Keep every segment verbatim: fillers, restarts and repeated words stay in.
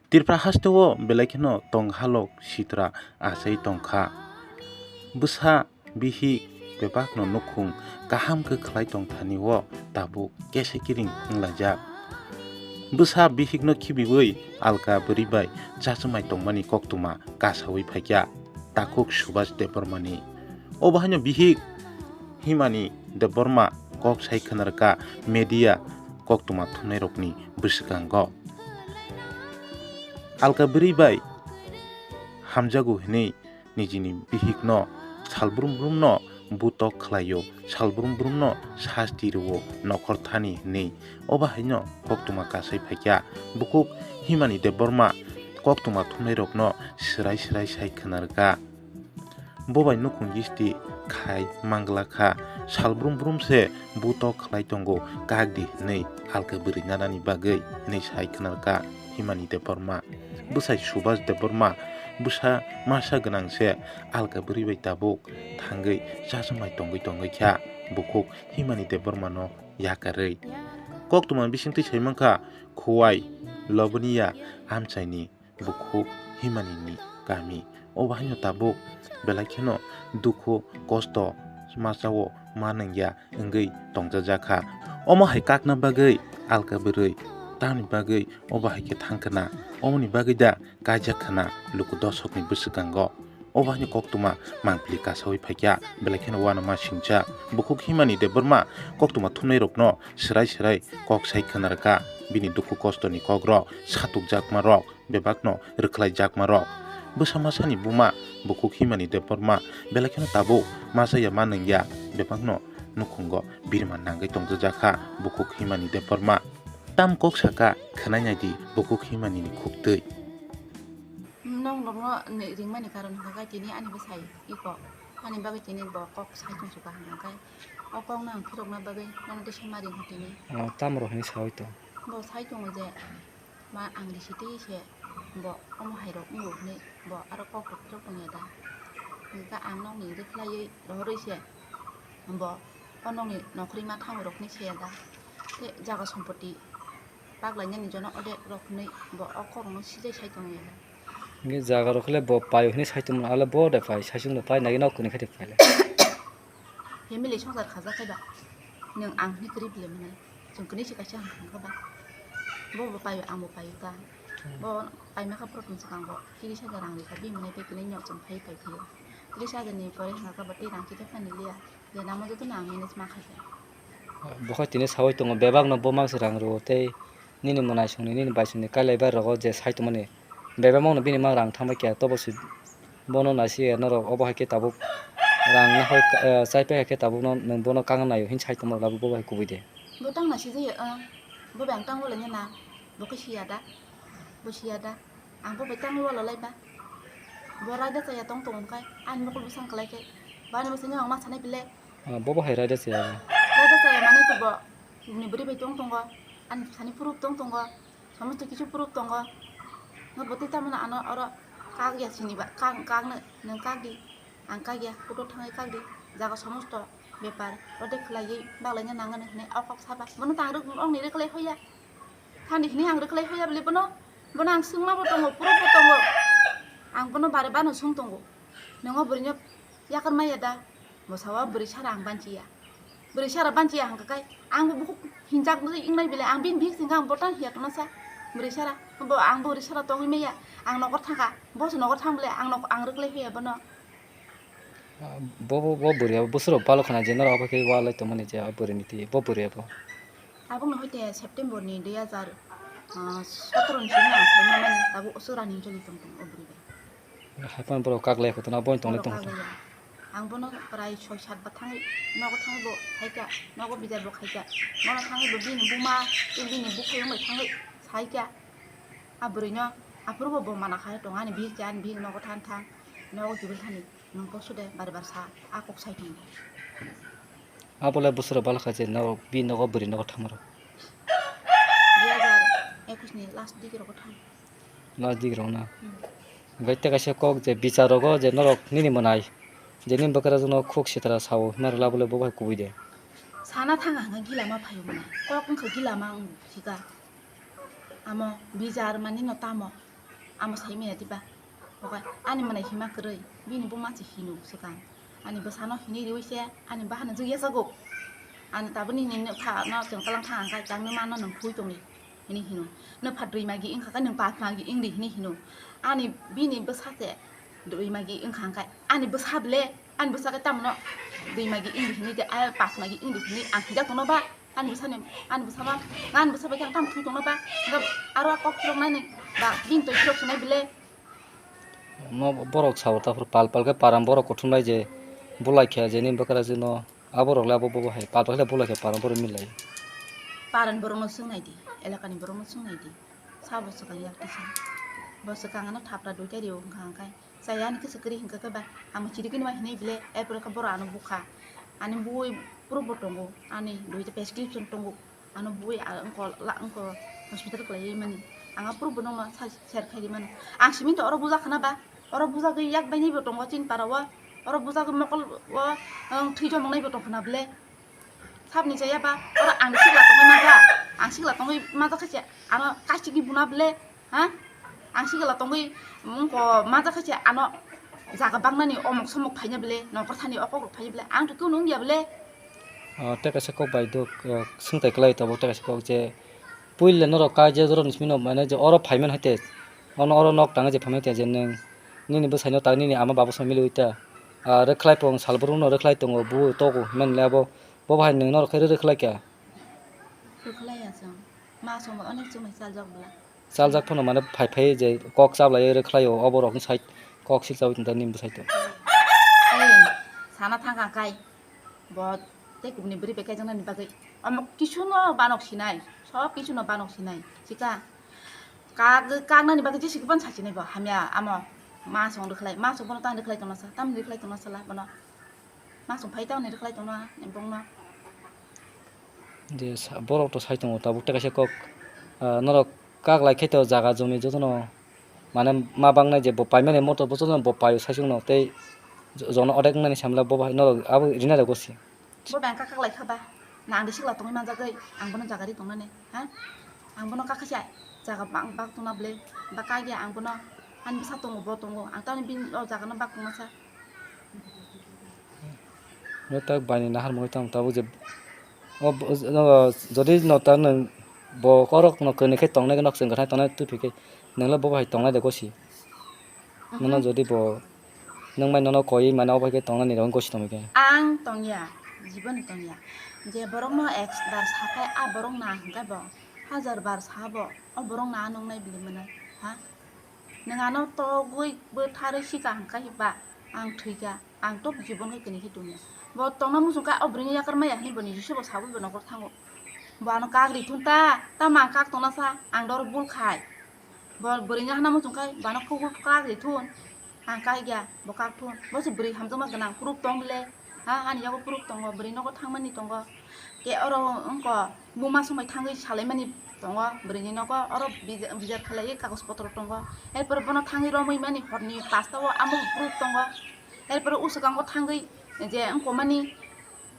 Tripura hasteo belai kheno tong halok sitra achai tongkha. Bwsa bihik bebakno nukhung kaham khe khlai tongthani o tabuk kesa kiring wnglaijak. Bwsa bihikno khibiwi alka bwrwi bai chachumai tongmani koktwma kasawi phaikha takhuk Subhas Debbarmani. Obo haino bihik himani Debbarma kok sai khwnarwkha media koktwma thumnairokni bwswkango. Alka bwrwi bai hamjago hwnwi nijini bihikno salbrum brumno butok khlaio, salbrum brumno sasti rwo nokhor thani hwnwi. Obo haino koktwma kasai phaikha. Bukhuk himani Debbarma koktwma thumnairokno swrai swrai sai khwnarwkha. Bo bai nukhung gisti khai manglakha, salbrum brum se butok khlai tongo, kak di hwnwi alka bwrwi nanani bagwi hwnwi sai khwnarwkha himani Debbarma. Bwsai Subhas Debbarma bwsa masa gwnang se alka bwrwi bai tabuk thangwi chachumai tongwi tongwi kha bukhuk himani Debbarmano yakarwi. Koktwma bisingtwi sai mankha Khowai Loboniya amchaini bukhuk himani ni kami. Obo haino tabuk belai kheno dukhu kosto masa o ma nangya wngwi tongjajakha. Omo hai kakna bagwi alka bwrwi tamni bagwi obo hai khe thangkhwna, omoni bagwi da kaijak khwna luku dosokni bwswkango. Obo haino koktwma mangpili kasawi phaikha belai kheno uanama singcha. Bukhuk himani Debbarma koktwma thumnairokno swrai swrai kok sai khwnarwkha bini dukhu kostoni kokrok satukjakmarok. Bebakno rwkhlaijakmarok. Bwsa masani buma bukhuk himani Debbarma belai kheno tabuk masa ya ma nangya bebakno nukhungo birma nangwi tongjakha bukhuk himani Debbarma. Tam kok saka khwnai naidi bukhuk himani ni khuktwi. Nong nokno ni ringmani karon hwnkha khe tini ani bwsai iko ani bagwi tini bo kok sai tongsuka hwnkha khe o kokno ang phirokna bagwi nono tisa ma ringkha tini. O, tamo rok hinwi sawi tong? Bo sai tongo je. Ma ang risitwi se bo omo hai rok wngo hwnwi bo aro kok rok phirok tongya da. Hwnkhe ang nokni rwkhlaiwi rohorwi se bo o nokni nokhorima thango rok hwnwi saya da. Tei jaga sompoti paklainani jono odek rok hwnwi bo o kok rokno sijai sai tongya da. Hwnkhe jaga rok le bo paio hwnwi sai tongmani, ale bo de pai, sai chwng de pai, nagi nok kwrwi khe de pai le. Family songsar khajak khe ba nwng ang hwnwi kwrwi bile mwnai. Chwng kwnwi se kaisa hwn thang kha ba. Bo bo paio, ang bo paio ta. Hmm. Bo paima kha prothom swkang bo tris hajar rang rikha, bini mwnai tei kwnwi nok chwng phai pai phio. Tris hajar ni pore hwnkha kha bo tei rang chithai phani liya. Je namo joto no ang manage ma kha khe. Bo khe tini sawi tongo, bebak no bo mangsa rang rwo tei nini mwnaisongni, nini baisongni kailai bai rogo je sai tongmani. Bebak mangno bini mang rang thangbai khe tobo se bono naisi ya norok obo hai khe tabuk rang nahoi, eh, chai pai khe tabuk no nwng bono kang naio hin sai tongma labo bo bai kubui de. Bo tang naisi je, eh, bo bai ang tang wala na, bo khe siya da, bo siya da, ang bo bai tang wala lai ba, bo raida chaya tong tong khai, ani mokol bwsang kalai khe, bani bwsang ang ma sanai bile. Ah, bo bo hai raida chaya. Raida chaya mane to bo, ni bwrwi bai tong tongo, ani sani proof tong tongo. Somosto kisu proof tongo. Nwng bwtwi tamano ano oro kak ya sini ba, kak, kakno nwng kak di, ang kak ya, kuto thangwi kak di. Jaga somosto bepar ode khwlaiwi baglaina nangani hwnwi o kok saba. Bono tang rwk, ongni rwkhlai hoya. Thani hwnwi ang rwkhlai hoya bwle bono, bono ang swngma bo tongo, proof bo tongo. Ang bono bare bano swng tongo. Nwngo bwrwino yakar maya da? Bo sawa bwrwi sara ang banchiya. Bwrwi sara banchiya hwnkha khe ang bo bukhuk hinjak wngnai bile, ang bini bihik singkha ang bo tang hiya kwna sa. Bwrwi sara bo, ang bwrwi sara tongwi maya, ang nokor thangkha, bo se nokor thang bile ang nok, ang rwklai hoya bono. Ah, bo, bo, bo bwrwi abo bwswk rok balo khna je norok abo khe walai tongmani je abo bwrwi ni twi bo bwrwi abo. Aboni hoite September ni dui hajar sotoro ni simi ang sai mani tabuk aswk running choli tong tong o bwrwi bai. Haiphano borok kaklai khotona boin tonglai tong. Borok kaklai ya. Ang bono prai soi sat ba thangwi nogo thangwi bo khaikha, nogo bijar bo khaikha. Bono thangwi bo bini buma tei bini bukhuk wng bai thangwi saikha. A bwrwi no aphuru bo bo mana khai tongo ani bihik cha ani bihik nogo than thang nogo kibil thani nwng kok sude bari bar sa a kok sai tongo. Abo le bwswk rok balo kha je norok bini nogo bwrwi nogo thangma rok. Dui hajar ekush ni last dik rogo thang. Last dik rok na. Hmm. Hwnkhe tei kaisa kok je bichar rogo je norok nini mwnai je nini bwkrajwk no khuk sitra sao hwnma rwla bole bo bai kubui de. Sana thang ang gila ma phaio mwnai. Kok wngkha gila ma wng thika. Amo bichar mani no tamo. Amo sai maya diba? Oke, ani mwnai hima kwrwi, bini buma se hino swkang. Ani bwsano hinwi riwi se, ani bahano jwi yachago. Ani tabukni nini kha no chwng kalang thang kha, changni mano nwng phui tongdi, hini hino. Nwpha dui magi wngkha khe nwng pas magi wngdi hini hino. Ani bini bwsa se dui magi wngkha khe, ani bwsa ble, ani bwsa khe tamno dui magi wngdi hini de, a pas magi wngdi hini ang hijak tongno ba? Ani bwsani, ani bwsaba, ani bwsa bai khe ang tamo thwi tongno ba? Hwnkhe aro a kok phiroknani ba bini twi phirok swnai bile? No borok sao, taphor pal pal khe param borok kuthumlai je bulai khe je nini bwkra je no, aborok le abo bobo hai pal pal khe bulai khe param borok milai. Paran borokno swngnai di, elakani borokno swngnai di. Sabo swkang yak tisa. Bo swkang ano thapra duita rio wngkha hwnkhe. Chaya ani kisa kwrwi hwnkha khe ba, ang chiri kini ma hinwi bile, erpore khe borok ano bukha. Ani bui proof bo tongo, ani duita prescription tongo. Ano bui a wngkol la wngkol hospital khlaiwi mani. Ang a proof bo nokno sa share khairi mano. Ang simi to oro buja khna ba, oro buja gwi yak bainai bo tongo chini para o. Oro buja gwi mokol o, ang thwi jomong nai bo tong khna bile. Sabni chaya ba, oro ang sikla tongwi maja, ang sikla tongwi maja khe se ano kasiki buna bile, ha? Ang sikla tongwi wngko maja khe se ano jaga bangnani omok somok phaina bile, nokor thani okok rok phaina bile, ang to kunu wngya bile. Ah, tei kaisa kok bai duk, ah, swngtai kwlai tabuk tei kaisa kok je puila norok kaijakjak rokni simi no mane je oro phaiman hai te, ono oro nok tangwi je phaiman hai te je nwng nini bwsai no ta nini ama baba song miliwi ta, ah, rwkhlai pung sal brum no rwkhlai tongo bu togo himani le abo. Bo bahai nwng norok khe rwrwk khlai kha? Rwkhlai ya chwng. Ma chwngbo onek chwngno chaljak bwla. Chaljak phano mane phai phai je kok chablai rwkhlai o, obo rokni side kok silsa oi tongda nini bwsai to. Ei, sana thang kha kai. Bo tei kubuni bwrwi bai kaijaknani bagwi. Omo kisu no banok sinai. Sob kisu no banok sinai. Chika. Kak, kaknani bagwi jesi kubun sachinai bo. Hamya amo. Ma chwng rwkhlai. Ma chwng bono tang rwkhlai tongna sa. Tam rwkhlai tongna sala bono. Ma chwng phai tamni rwkhlai tongna bongno. Je sa-, borok to sai tongo tabuk tei kaisa kok, ah, norok kak lai khe to jaga jumi jotono mane ma bangnai je bo paimani moto bo jotono bo paio sai chwngno tei jo-, jono odek wngnani samla bo bahai norok abo rina rwgo si. Bo bang kak kak lai kha ba, nang de sikla tongwi manjagwi ang bono jaga ri tongnani, ha? Ang bono kak kha sai jaga bang bak tongna bwle, ba kak ya ang bono ani bwsa tongo bo tongo, ang tamni bini o jaga no bak tongma sa. Bo tak bai ni nahar mungwi tong tabuk je o, o, o, jodi no ta nwng bo korok no kwnwi khe tongnai khe nok chwng kwthai tongnai tubui khe nwng le bo bai tongnai de gosi. Nono Mhm. Jodi bo nwng bai nono koi mane obo khe tongnani rok gosi tongwi khe. Ang tongya, jibon tongya. Je borok no ek bar sakai a borok na hwnkhe bo hajar bar sa bo o borok na nungnai bili mwnai ha. Nwng ano togwi bwtharwi sika hwnkhe ba ang thwikha, ang tok jibon khe kini khe tongya. Bo tongna muchungkha o bwrwini yakar maya hinwi bo niji se bo sabo bo nokol thango. Bo ano kak ri thun ta, tamo ang kak tongna sa, ang doro bul khai. Bo bwrwini hana muchungkhai bo ano khugul kak ri thun, ang kak ya, bo kak thun. Bo se bwrwi hamjakma gwnang proof tong bile. Ha, ani yago proof tongo, bwrwi nogo thangmani tongo. Ke oro wngkha buma swmai thangwi salaimani tongo, bwrwini nogo oro bija-, bijar khlaiwi kagoj potro tongo. Erpore bono thangwi romwi mani horni pasta o amo proof tongo. Erpore uswkango thangwi je wngkha mani,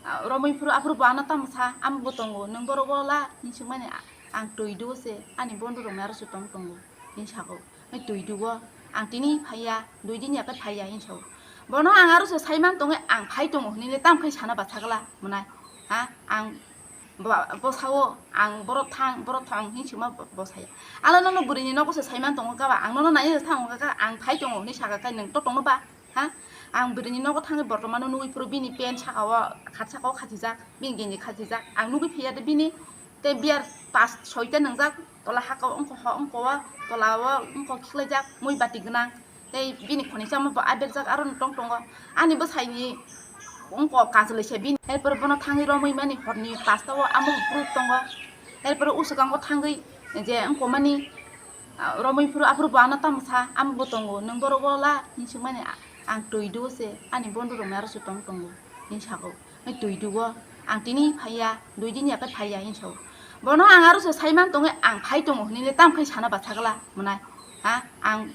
ah, romwi phuru aphuru bo ano tamo sa, amo bo tongo, nwng borok o la hinwi swngmani, a-, ang twi do se, ani bondhu rok naro se tong tongo hinwi sago. Hai twi dugo, ang tini phaiya, dui din ya khe phaiya hinwi sao. Bono ang aro se saiman tongwi ang phai tongo hinwi le tam khai sana bacha gla mwnai. Ha, ang bo, bo sao ang borok thang, borok thang hinwi sima bo, bo saya. Ala nono bwrwini nogo se saiman tongo kaba, ang nono nai thang kha, ang phai tongo hinwi saka kha nwng to tongno ba? Ha, ang bwrwini nogo thangwi bortomano nugwi phuru bini pant saka o khat saka o khachijak, bini genji khachijak. Ang nugwi phiya de bini tei biyar pas soita nwngjak, tola haka o wngkha, ho wngkha o, tola o wngkha khiklaijak, mui bati gwnang. Tei bini khoni chama bo aberjak aro no tong tongo. Ani bwsaini wngkha kajlwi se bini. Erpore bono thangwi romwi mani horni pasta o amo proof tongo. Erpore uswkango thangwi je wngkha mani, ah, romwi phuru aphuru bo ano tamo sa, amo bo tongo. Nwng borok o la hinwi swngmani, a-, ang twi do se, ani bondhu rok aro se tong tongo hinwi sago. Hai twi dugo, ang tini phaiya, dui din ya khe phaiya hinwi sao. Bono ang aro se saiman tongwi ang phai tongo hinwi le tam khai sana bacha gla mwnai. Ha, ang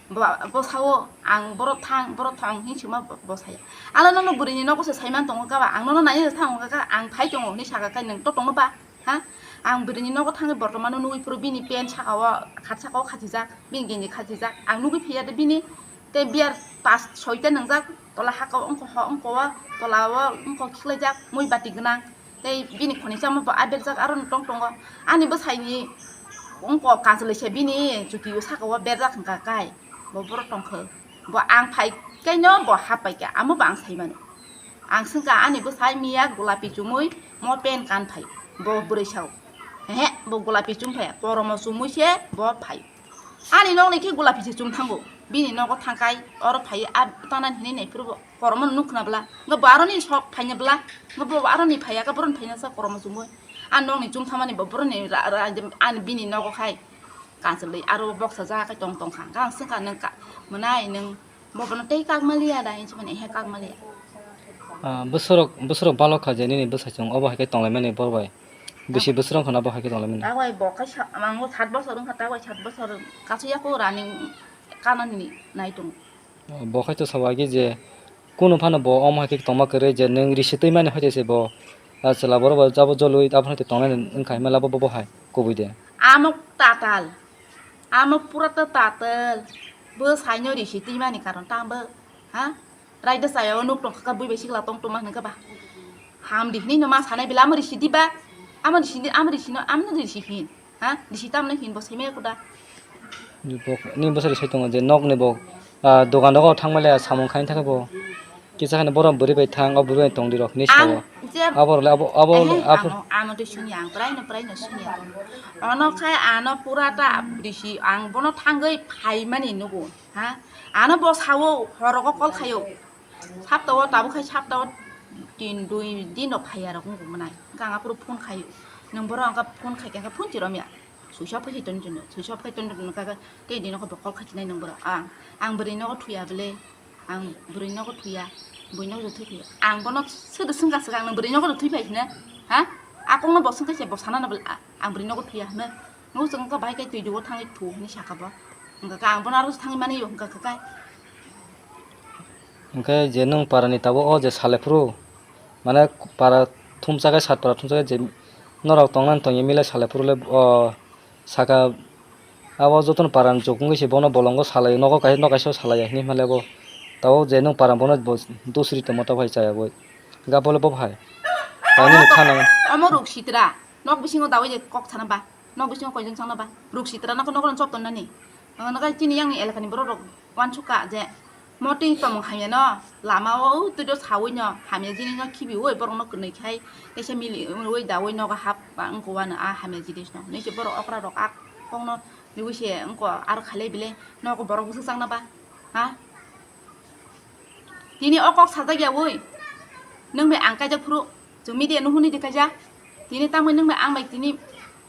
bo, bo sao ang borok thang, borok thang hinwi sima bo, bo saya. Ala nono bwrwini nogo se saiman tongo kaba, ang nono nai thang kha, ang phai tongo hinwi saka kha nwng to tongno ba? Ha, Ang bwrwini nogo thangwi bortomano nugwi phuru bini pant saka o khat saka o khachijak, bini genji khachijak. Ang nugwi phiya de bini tei biyar pas soita nwngjak, tola haka o wngkha, ho wngkha o, tola o wngkha khiklaijak, mui bati gwnang. Tei bini khoni chama bo a berjak aro no tong tongo. Ani bwsaini wngkha kanchwlwi se bini chuti o saka o berjak wngkha kai. Bo borok tongkha. Bo ang phai kaino bo hap pai kha, amo bo ang sai mano. Ang swngkha ani bwsai miya gulapi chumui mo pen kan phai. Bo bwrwi sao. Hehe, bo gulapi chum phai, koromo chumui se bo phai. Ani nokni khe gulapi se chum thango. Bini nogo thangkai, oro phai, a tanan hinwi nai phuru bo koromo nuk khna bla. Nga bo aroni sok phaina bla. Nga bo aroni phaiya ka boron phaina sa koromo chumui. Ani nokni chum thamani bo boroni ra, ra, ani bini nogo khai. Kanchwlwi aro boksa ja kai tong tong kha. Ang swngkha nwng ka, mwnai nwng Bo bono tei kak maliya da, hinwi mani he kak maliya. Ah, bwswrok, bwswrok balok kha je nini bwsai chwng obo hai khe tonglaimani bor bai. Bisi bwswrok wngkha na bo hai khe tonglaimani. Tawai bo kaisa, ang bo sat bosor wngkha, tawai sat bosor kasu yaku running kanani nai tongo. Ah, bo khai to sabo agi je kunu phano bo omo hai khe tongma kwrwi je nwng risi twi mani hoite se bo, ah, chwla borok bai jabo jolwi abo hai tongnai wngkha himla bo, bo, bo hai kubui de. Amo tatal. Amo pura ta tatal. Bo saino risi twi mani karon tang bo. Ha? Raida saya o nuk tong kha bui bai sikla tong tong ma hwnka ba. Ham di hini no ma sanai bila amo risi di ba. Amo risi di, amo risi no, amo risi hin. Ha? Risi tam no hin bo seme kuda. Ni bo, ni bo sari sai tongo je nok ni bo, ah, dogan dogo thang male samung khain thaka bo. Kisa kheno borom bwrwi bai thang, o bwrwi bai tong di rok hinwi sao. Ang je Abo rok le abo, abo Ehe, abo amo, amo twi sungya, ang praino, praino sungya. Ono khai ano pura ta risi, ang bono thangwi phaimani nugo, ha? Ano bo sao, horogo call khaio. Saptao tabuk khai saptao tin dui din rok phaiya rok wngkha mwnai. Hwnkha ang aphuru phone khaio. Nwng borok hwnkha phone khai khe phone chiromya. Switch off khai ton ton, switch off khai ton ton kha khe tei dino khe bo call khai chinai nwng borok. Ang, ang bwrwi nogo thuya bwle. Ang bwrwi nogo thuya, bwrwi nogo thwi phaio. Ang bono sodo swngkha swkang, nwng bwrwi nogo thwi phai hino? Ha? Akungno bo swngkha se bo sana na bwle, a-, ang bwrwi nogo thuya hino. Nwng swngkha bahai khe twi dugo thangwi thu hwnwi sakha bo. Hwnkha khe ang bono aro thangwi mani yo hwnkha khe kai. Hwnkhe je nwng parani tabuk o je salai phuru, mane para thumsa khe, sat para thumsa khe je norok tongnani tongya milai salai phuru le o saka Abo jotono paran chukungwi se bono bolongo salai, nogo kaisa, nok kaisa salai ya hinwi hwnle bo. Tabuk je nwng paran bono bo dusri tongma tabuk hai chaya bo. Ga bole bo hai. Tani ni khana. Omo ruk sitra. Nok bisingo dawi je kok sana ba. Nok bisingo koijon sana ba. Ruk sitra nok nok chop tonnani. Ang naga chini yang ni elakani borok rok wansukha je Motwi tongmung hamya no lama o twi do sawi no hamya jini no khibi oi borok no kwnwi khai teisa mili oi da oi nogo hap ba wngkha wano a hamya jinis no hinwi se borok okra rok a kok no riwi se wngkha aro khailai bile nogo borok bwswk chang na ba ha tini o kok sajak ya oi nwng bai ang kaijak phuru. Chwng media no hwnwi di kaisa. Tini tamo nwng bai ang bai tini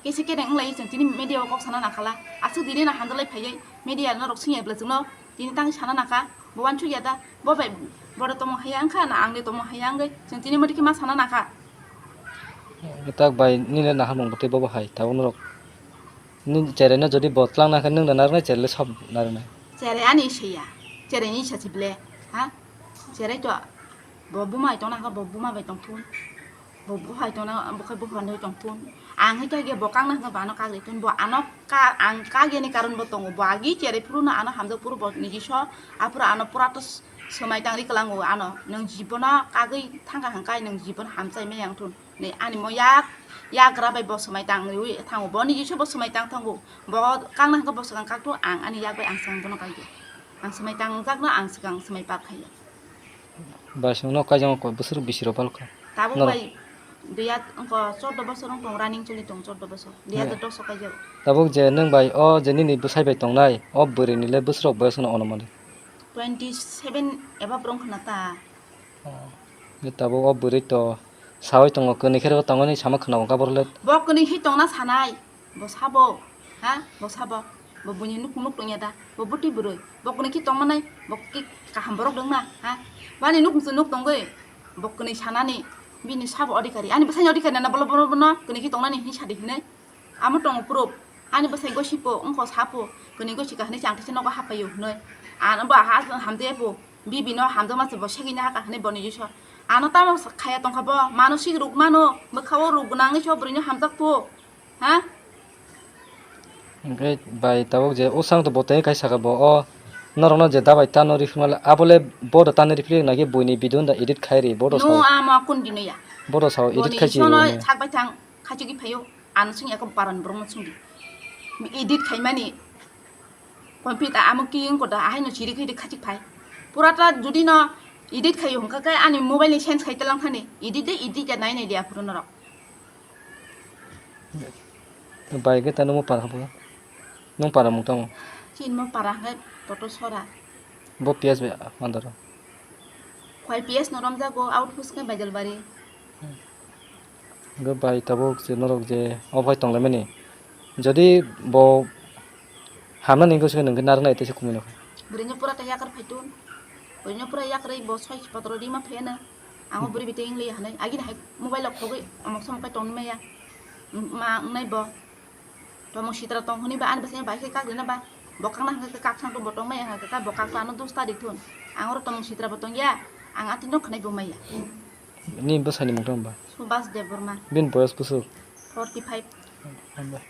kese kereng wng lai chwng tini media o kok sana nang khala. Aswk tini no hamjak lai phaiwi media norok swngya bwla chwngno tini tang sana nang kha. Bo wansuk ya da. Bo bai bodo tongmung haiya wng kha na ang de tongmung haiya wngwi chwng tini motwi khe ma sana nang kha. Tak bai nini naharmung bwtwi bobo hai tabuk norok. Nini cherai no jodi bo twlang nang khe nwng da narwknai cherai le sob narwknai. Cherai ani se ya. Cherai ni sa se ble. Ha? Cherai to bo buma bai tong nang kha bo buma bai tong thun. Bo buphai tongna, bukhai buphai tong thun. Ang hai khe bo kang na hwnkha bo ano kagri thun. Bo ano ka, ang kagya ni karon bo tongo. Bo agi cherai phuru no ano hamjak phuru bo niji so. Aphuru ano pura to s-, swmai tangri kwlango ano. Nwng jibono kagwi thangkha hwnkhe nwng jibon hamchai maya wng thun. Ni ani mo yak, yagra bai bo swmai tangriwi thango. Bo niji so bo swmai tang thango. Bo kang na hwnkhe bo swkang kak thun. Ang ani yak bai ang swkang bono kagya. Ang swmai tangjak no ang swkang swmai par khaiya. Bai chwngno kaijakma koi bwswk bisi rok palkha. Tabuk norok bai duya wngkha chordo bosor wng tong running choli tong chordo bosor. Duya to doso kaijago. Tabuk je nwng bai o je nini bwsai bai tongnai o bwrwi ni le bwswk rok boyos no ono mani. Twenty seven eba borok wngkha na ta. Oh. Tabuk o bwrwi to sawi tongo kwnwi khe tongo ni sama khwna wngkha borok le. Bo kwnwi khe tongna sanai. Bo sabo, ha? Bo sabo. Bo buini nuk nuk tongya da. Bo bwtwi bwrwi. Bo kwnwi khe tongmanai. Bo khe kaham borok dwngma, ha? Bani nuk nuk tongwi. Bo kwnwi sanani. Bini sabo odhikari. Ani bwsani odhikari nana bolo bolo bono kwnwi khe tongnani hinwi sadi hinwi. Amo tongo proof. Ani bwsai gosi po, wngkha sapo. Kwnwi gosi kahini chang kisa nogo hapayo hinwi. Ano bo ha hamde po. Bibi no hamjakma se bo segini haka hinwi boni jiso. Ano tamo khaya tongkha bo. Manosik ruk mano. Bwkha o ruk gwnangwi so bwrwi no hamjak po. Ha? Hwnkhe bai tabuk je o sang to bo tei kaisa khe bo o norokno je dabai tano rifrwima le abo le bodo tano rifrwi naki buini video da edit khai ri bodo No, sao amo kun dino ya. Bodo sao edit Boni khai si isono hwnwi. Sak bai thang khachigwi phaio. Ano sing eko paran borokno sungdi. Edit khaimani. Complete amo ki wngkho da, ahaino chiri khai de khachik phai. Pura ta judi no edit khai hwnkha khe ani mobile ni sense khai talang thani. Edit de edit ya nai nai de aphuru norok. Bai khe ta nungmo para habo. Nung para mung tamo. Chin mo para hwnkhe poto sora. Bo P S bai andaro. Khwai P S no romjago out post khe Baijalbari. Hwnkhe bai tabuk je norok je obo hai tonglaimani. Jodi bo hamnani wngkhe se nwng khe narwknai tei se kumui nokha. Bwrwino pura ta yakar phaitun. Bwrwino pura yakarwi bo soi patro rima phaiya na. Ang o bwrwi bete wng liya hwnwi. Agini hai mobile rok khogwi omok somok kai tongwi maya. Ma wngnai bo. Tomong sitra tong hwnwi ba ani bwsai bai khe kak rina ba. Bo kakna hwnkhe kak sang tong bo tong maya hwnkhe kak bo kak ano dos tarik thun. Ang oro tomong sitra bo tong ya. Ang atino khwnai bo maya. Ni bwsai ni mung tong ba? Subhas Debbarma. Bini boyos bwswk? Forty five. Hambai.